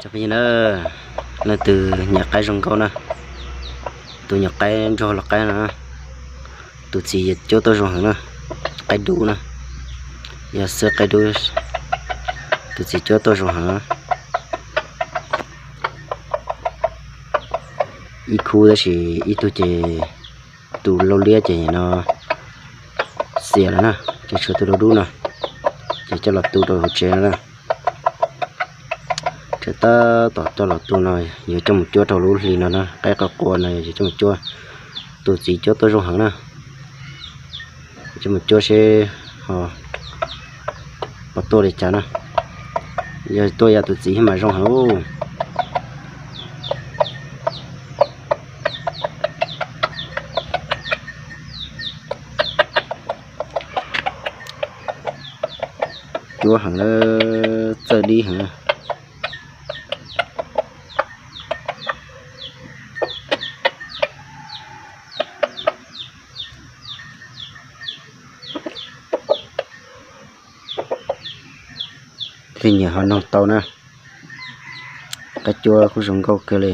Cov phooj ywg na, leej twg nyiam qaib zoo nkauj na, tus nyiam qaib nrog los qaib no, tus txiv cuab tuaj zoo heev na, qaib dub na, yog xwb qaib dub, tus txiv cuab tuaj zoo heev. Ib khub tab sis ib tug ces tus lau liab ces no xiam lawm na, ces tshuav tus lau dub no, ces coj los tu rau hauv tsev no na. Ces tab tom coj los tu no, yuav coj mus cuab rau lub hli no na, qaib qua qua no yuav coj mus cuab, tus txiv cuab tuaj zoo heev na. Coj mus cuab seb ho puas tuaj li cas na. Yog tuaj yam tus txiv mas zoo heev. Cuab heev na, txawj dib heev na. Leej twg nyiam ho noog tau na. Qaib cuab kuj zoo nkauj kawg li.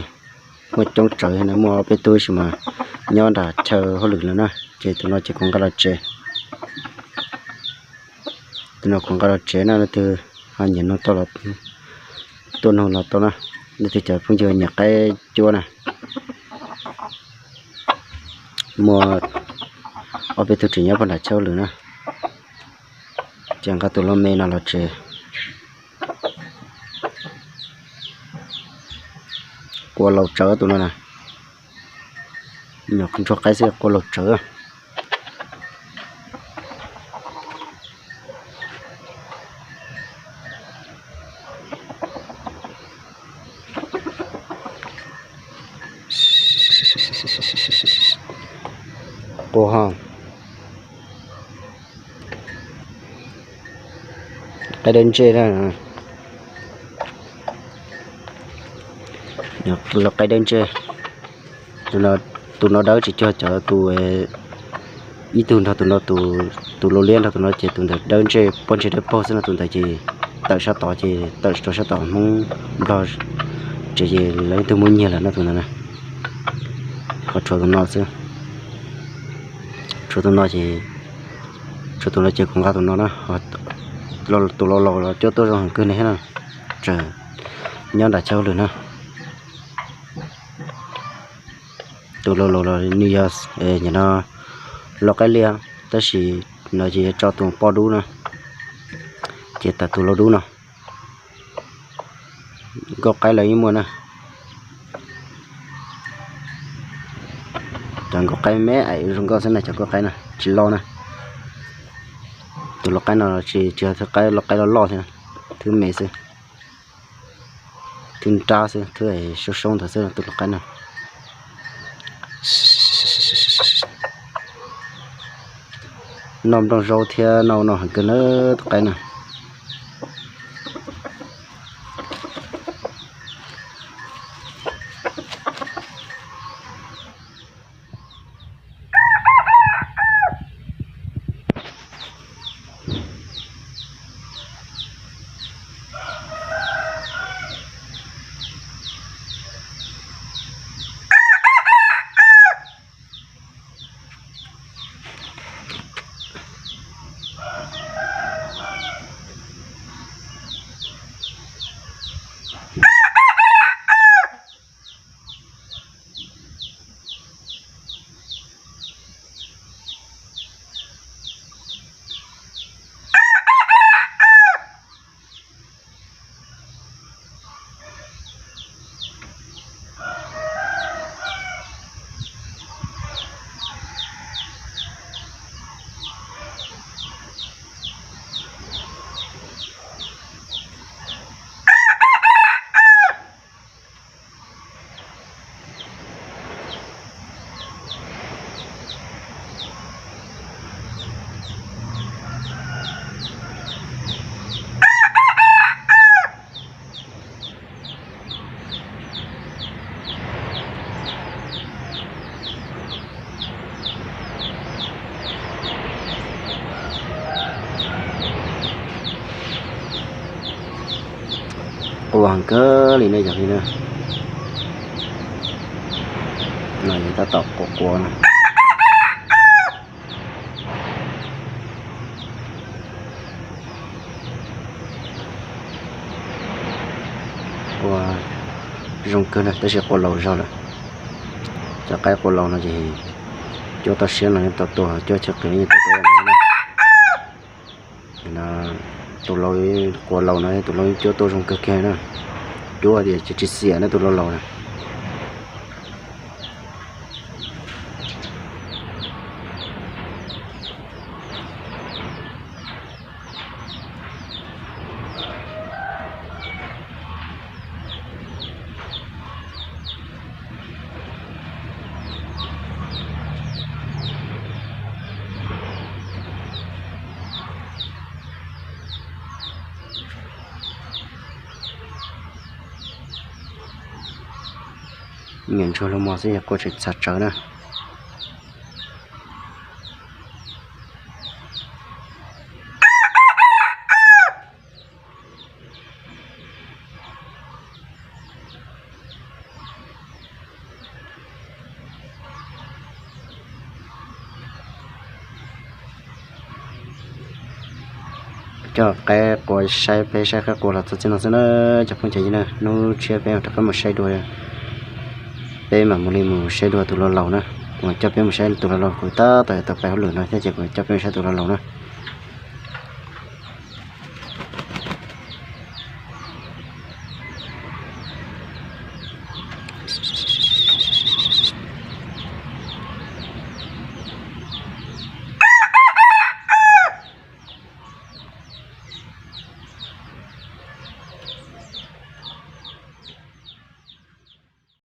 Muaj coob tsawv na, muaj ob peb tug sis mas nyob nram chaw hauj lwm lawm na, ces tus no ces kuv nqa los tsev. Tus no kuv nqa los tsev na, leej twg ho nyiam noog tau los tuaj noog los tau na. Leej twg cov phooj ywg nyiam qaib cuab na, muaj ob peb tug tseem nyob puag nram chaw hauj lwm na, ces nqa tus loj me no los tsev. Qua laus tsawv tus no na, nyuam qhuav ntsuag qaib xwb qua laus tsawv. Qua ho qaib dawb ntsej na, los qaib dawb ntsej. Tus no dawb tsis cuag cov tus ib tug nrog tus no, tus lau liab nrog tus no ces tus ntawd dawb ntsej pob ntseg dawb paug xwb no, tus ntawd ces tawm sab tod ces tawm rau sab tom Hmoob Nplog tsev ces lawv ib tug muab nyiag lawm no tus ntawd na. Ho tshuav tus no xwb, tshuav tus no ces, tshuav tus no ces kuv nqa tus no na. Tus laus laus los cuab tuaj zoo heev kawg ne na, tseem nyob nram chaw hauj lwm na. Tus laus laus los nws yog, nim no lau qaib liaj, tab sis no ces yuav tso tus poj dub na, ces tawm tus lau dub no. Nkauj qaib los yeej muaj na. Cov nkauj qaib me me zoo nkauj xwb na, cov nkauj qaib na tsis loj na. Tus lau qaib no tsis, tsis yog thwb qaib, lau qaib loj loj thiab, thwb me xwb, thwb nrab xwb, thwb soob soob ntawd xwb tus lau qaib no. Noj nplooj zaub thiab noj no heev kawg na tus qaib no. Qua heev kawg li ne cov phooj ywg na. No yog tab tom qua qua no. Qua zoo kawg na, tab sis qua laus zog lawm. Cov qaib qua laus no ces cuab toj siab no yeej tau tua, cuab chaw qis yeej tau tua na. Tus laus, qua laus no tus laus yeej cuab tuaj zoo kawg kiag na. Cuab tias tsis, tsis xiam na tus laus laus na. Nyiam ntsuag lug mos xwb yog qua tsis txhaj tsawv na. Coj qaib qua saib, peb saib qaib qua los txog txij no xwb na. Cov phooj cov ywg na, hnub tshiab peb mam rov qab mus saib dua. Peb mam mus li mus saib dua tus laus laus na. Kuv coj peb mus saib tus laus laus, kuv tab tom tau pais hauj lwm no thiab ces kuv coj peb mus saib tus laus laus na.